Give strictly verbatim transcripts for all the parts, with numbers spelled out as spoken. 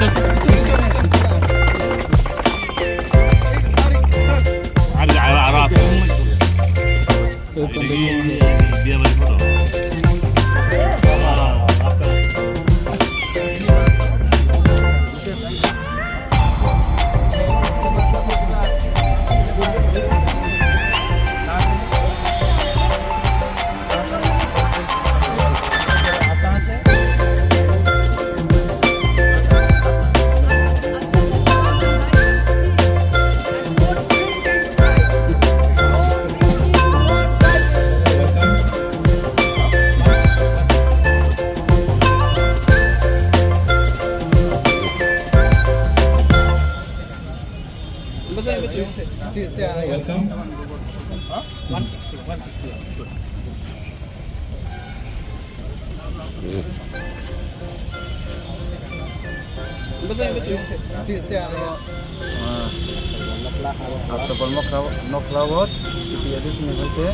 Aro, aro, aro aswk. Aro, aro, aro. Welcome. Ah, Astapal Mokra, Nokla Ward, T T A D C ni hoite,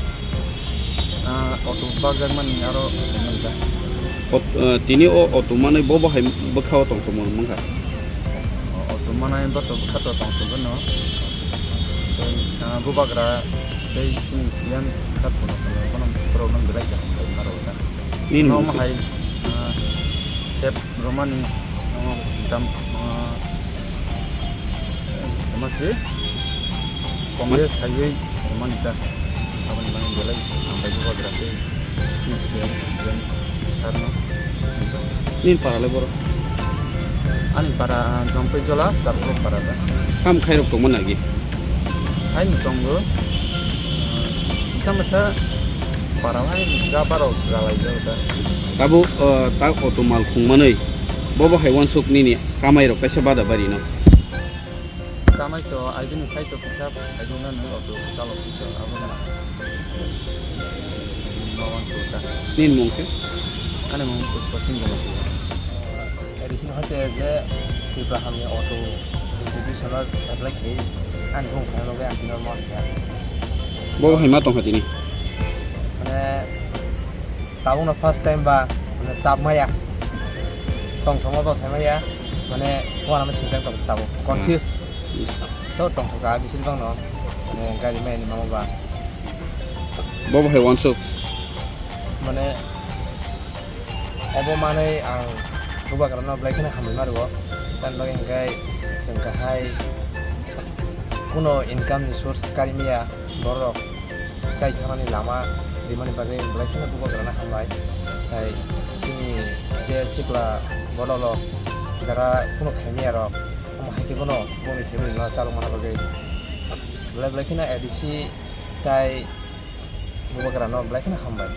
ah, auto bakjakmani aro nokla. Ot-, ah, tini o auto manwi bo bo hai bwkha o tongthokma wngkha? O auto manai bo to bwkha to tongthokgwno. Tei, ah, bubagra tei chini C M sir phano tongo, bono borokno belai khe hambai ma rwkha. Nini mung khe? Omo hai, ah, sep romani, omo dam, ah, tama se Congress khaiwi romani ta. Aboni bagwi belai hambai bubagra tei chini T P M C C M sir no. Nini para le boro? Ani para Jompui Jola, Charpur para da. Kam khairok tongma nagi? Haino tongo. Kisa masa para hai ga barok galai jago da. Tabuk, uh, tak auto mal khungmanwi bobo hai wansuk nini kamai rok kaisa bada bari no. Kamai to aibini sai to kisa aibini no auto chalo to abo na. Ma wansuk ta. Nini mung khe? Ani mung Puspa Singh Jamatia. A D C ni hoite je Tipra hamni auto distribution o apply khai, ani bung khai loge ang tino mon kha. Bo hai ma tong kha tini? Mane tabuk no first time ba, mane chap maya. Tong thong bo sai maya. Mane wana ma sinjak tabuk, tabuk. Hmm. Confuse. To tong thok ka bisil bang no. Mane gari maya ni mama ba. Bo hai wansuk. Mane Obo manwi ang bubagrano belai kheno hambai ma rwo. Tamni bagwi hwnkhe chwng kahai kuno income ni source kari maya, borok chai thangnani lama rimani bagwi belai kheno bubagrano hambai. Tai chini je sikla bodolo jara kuno khai maya rok, omo hai khe bono boni family no chalok mana bagwi belai belai kheno A D C tai Bubagrano belai kheno hambai.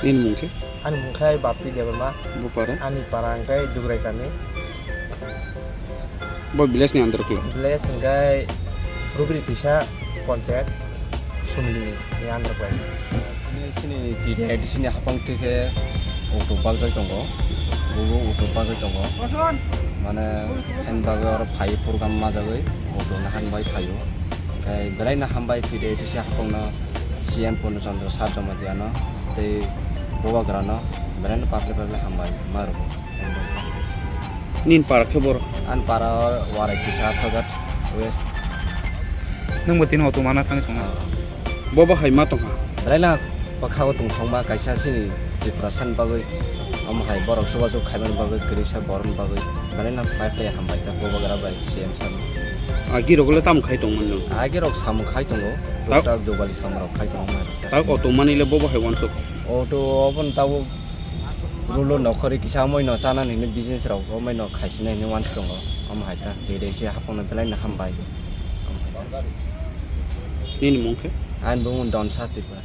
Nini mung khe? Ani mung khe Bappi Debbarma. Bo para? Ani para hwnkhe Dugrai kami. Bo village ni under klo? Village hwnkhe Rubri Tisa Panchayat Sumli ni under klo. Chini T D A D C ni hapang twi khe auto bakjak tongo. Bobo auto bakjak tongo. Mane, haini bagwi oro phai program majagwi auto no han bai phaio. Khe belai no hambai T D A D C hapang no C M Purno Chandra Sir Jamatia no tei bubagra no belai no patle patle hambai ma rwo. Nini para khe boro? Ani para Warai Kisa Thogat West. Nwng bo tini auto mana thangwi tongo? Ah. Bo bo hai ma tongkha? Belai no bwkha o tongthokma kaisa chini Tripura sani bagwi. Omo hai borok chubachu khaimani bagwi, kwrwisa borokni bagwi belai no patle hambai ta bubagra bai C M sir no. Agi rok le tamo khai tongmani no? Agi rok samung khai tongo, tak? Tuktak jobali samung rok khai tongo mai rok. Tak auto mani le bo bo hai wansuk? Auto obo no tabuk rulo nokhorwi kisa omoino chanani hinwi business rok omoino khaisinai hinwi wansuk tongo. Omo hai ta twi rei se hapang no belai no hambai. Omo hai ta. Nini mung khe? Ani bumung Donsa Tripura.